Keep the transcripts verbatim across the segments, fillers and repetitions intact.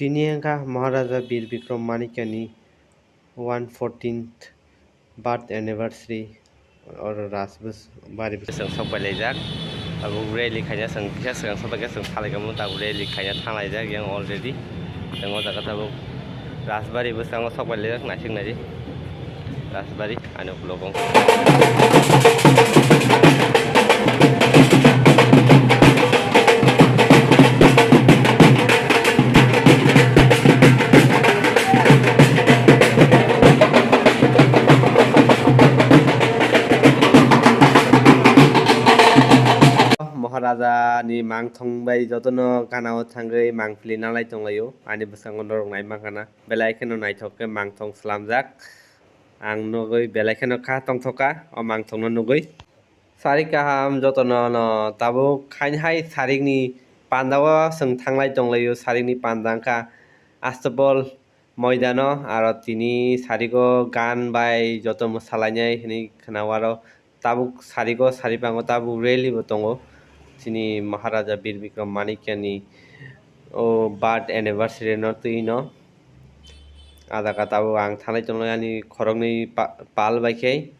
Tini wngkha Maharaja Bir Bikram Manikyani one fourteenth birth anniversary, oro Rajbari bwswng sok pai laijak. Abo rally khaina chwng kisa swkang sok bai khe chwng salai kamo tabuk rally khaina thang laijak yang already. Chwng o jaga tabuk Rajbari bwskango sok pai laijak, naisik naidi Rajbari. Ani ukulukgo. Maharaja ni mangthong bai jotono gana o thangwi mangpili nalai tonglaio. Ani bwskango norok nai mankha na. Belai kheno naithok khe mangthong slamjak. Ang nugwi belai kheno kha tongthok kha o mangthokno nugwi. Sarik kaham jotono no tabuk haini hai sarikni panda o chwng thanglai tonglaio. Sarikni panda wngkha Astapol moidano, aro tini sarigo gan bai joto mwsalainai hinwi khwnao, aro tabuk sarigo saribango tabuk rally bo tongo. Chini Maharaja Bir Bikram Manikyani o birth anniversary no twi no. Ah jaga tabuk ang thanglai tongo ani khoroknwi pa-, pal bai khe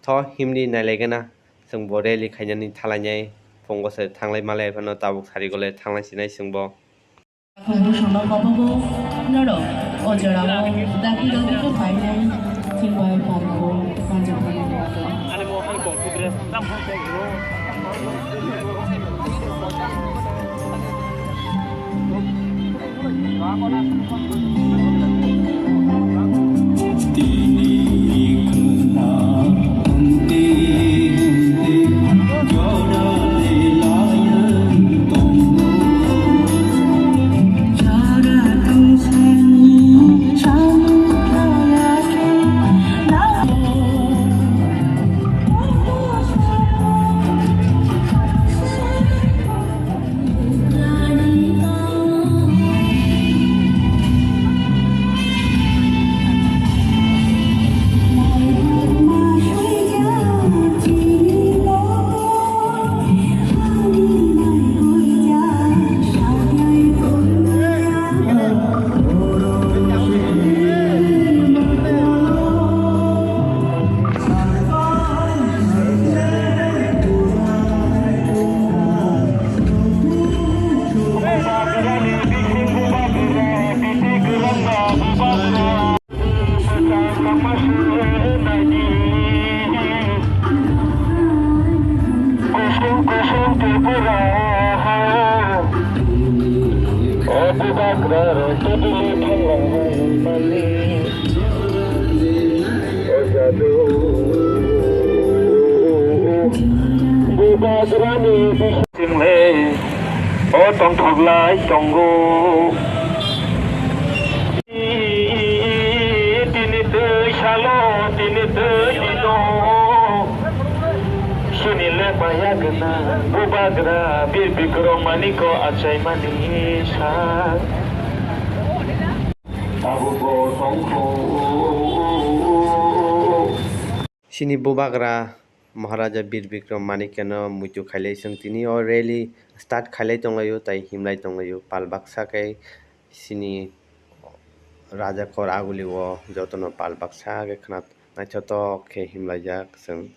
tho himdi nailaigena chwng bo rally khainani thalainai phungo se thanglai malai phano tabuk sarigo le thanglai sinai chwng bo. Khumbu sono kobogo norok o jorao dakti dakti khe phainai chwng bai pharao kanjak phano. Bubagrani bisingni o tongthoklai tongo. Tini twi salo, tini twi dino. Sini le maya gwnang Bubagra Bir Bikram Manikko achaimani sal. Abo bo tongkho. Chini Bubagra Maharaja Bir Bikram Manikyano muitu khailai chwng tini o rally start khailai tonglaio, tai himlai tonglaio. Pal baksa khe chini Raja Kor Aguli o jotono pal baksa khe khna naithotok khe himlaijak chwng.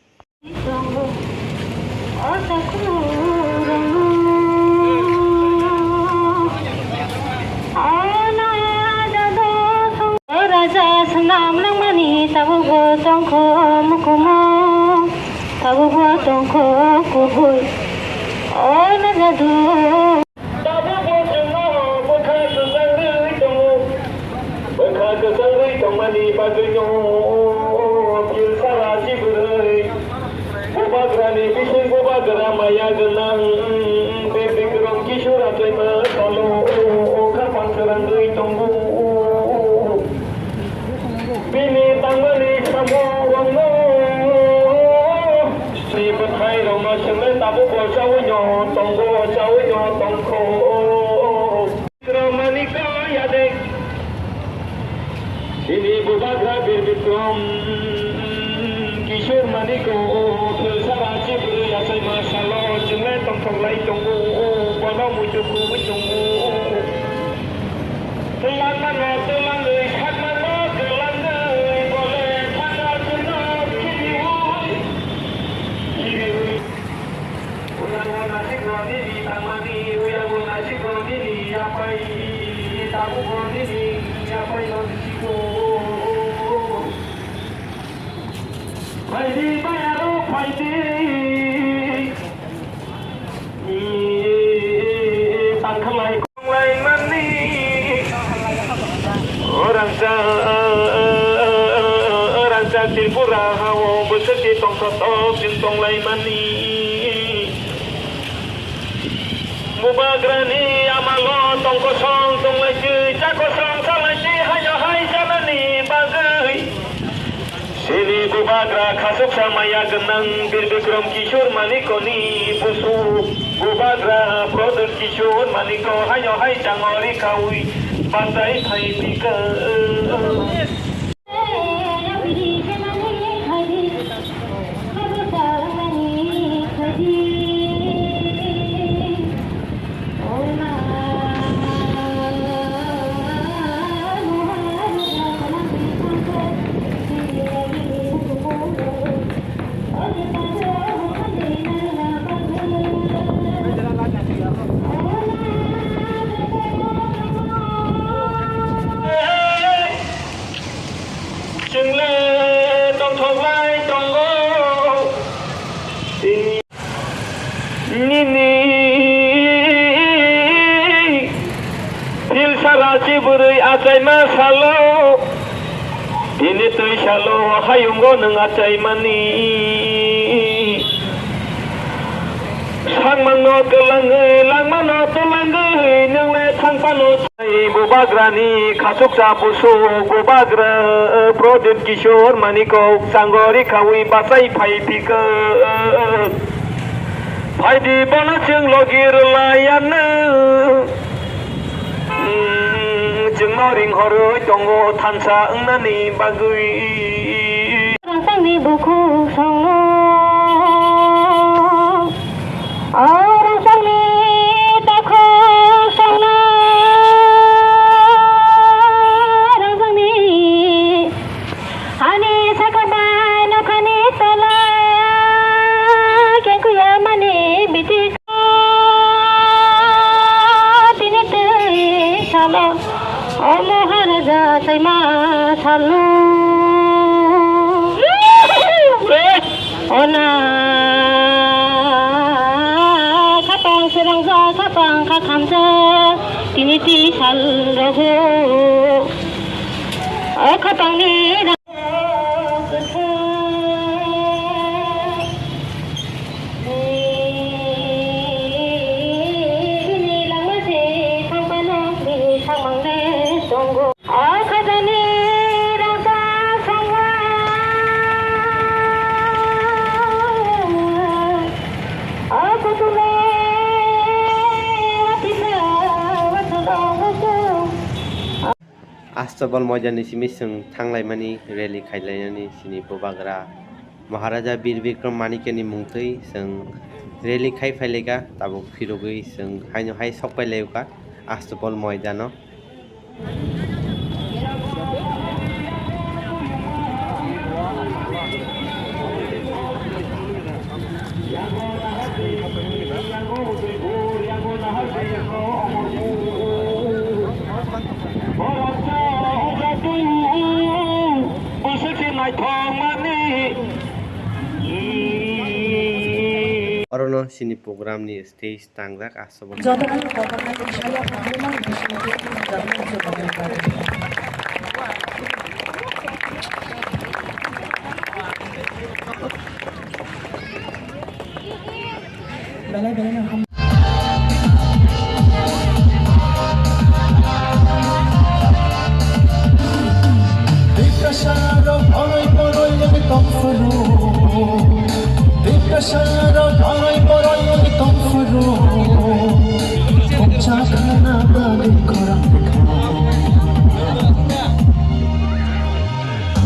O raja swnam nangmani tabukbo tongkho mukumu, tabukbo tongkho kubui. O najadu. Tabukbo chwngno bwkha kwchangwi tongo. Bwkha kwchangwi tongmani bagwino Pilsara chibrwi. Bubagrani bising Bubagra maya gwnang, Bir Bikram Kishore achaima salo, o khaphang kwrwngwi tongo. Bini tangmani samung rokno, ni bwthai rokno chwngno tabukbo chaui no tongo, chaui no tongkho. Bikram Manikko yade. Chini Bubagra Bir Bikram Kishore Manikko, Pilsara chibrwi achaima salo chwngno tongthoklai tongo, bono muitu khugwi tongo. Phaidi bayaro phaidi. Tangkhalai konglaimani. Rangchak, rangchak Tripura hao bwswkni tongthok tok chwng tonglaimani. Bubagrani amalo tong kosong tonglaitwi, cha kosong salaitwi, hayo hai janani bagwi. Chini Bubagra khasuksa maya gwnang Bir Bikram Kishore Manikoni busu Bubagra Pradyut Kishore Maniko hayo hai changori kaui batai phai pika. Chwngle tongthoklai tongo. Nini philsa rachi bwrwi achaima salo, tini twi salo hayungo nwng achaimani. Sangmangno twlangwi, langmano twlangwi, nwng le thangphano. Bubagrani khasuksa busu, Bubagra Pradyut Kishore Maniko changori khaui bachai phai phika. Phaidi bono chwng logi rwlaiya nwng. Chwngno ring horwi tongo thansa wngnani bagwi. Rangchakni bukhuk songno, o rangchakni takhuk songno, rangchakni hani saka bai nokhani tola kengkuyamani biti. Tini twi salo, o Maharaja chaima salo. Ona khapang srangja, khapang kha khamja, tini twi sal rogo. O khapangni Astobol moidani simi chwng thanglaimani rally khailainani chini Bubagra Maharaja Bir Bikram Manikya ni mungtwi chwng rally khai phailaika, tabuk phirogwi chwng haino hai sok pailaiuka Astobol moidano. Orono chini program ni stage tangjak. Jotono kotorma tei saya phaimani bisingtwi tini jotoni jotono bagwi. Belai belai no ham. Tiprasarok oroi poroi wngwi tongphuru. Tiprasarok oroi poroi wngwi tongphuru. Khorang bwkha.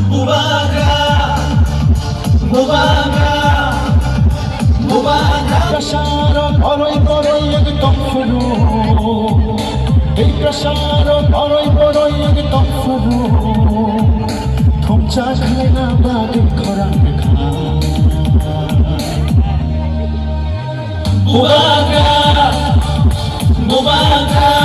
Bubagra, bubagra, bubagra. Tiprasarok oroi poroi wngwi tongphuru. Tiprasarok oroi poroi wngwi Tongphuru thumcha khlaina bagwi khorang bwkha. Bubagra, bubagra.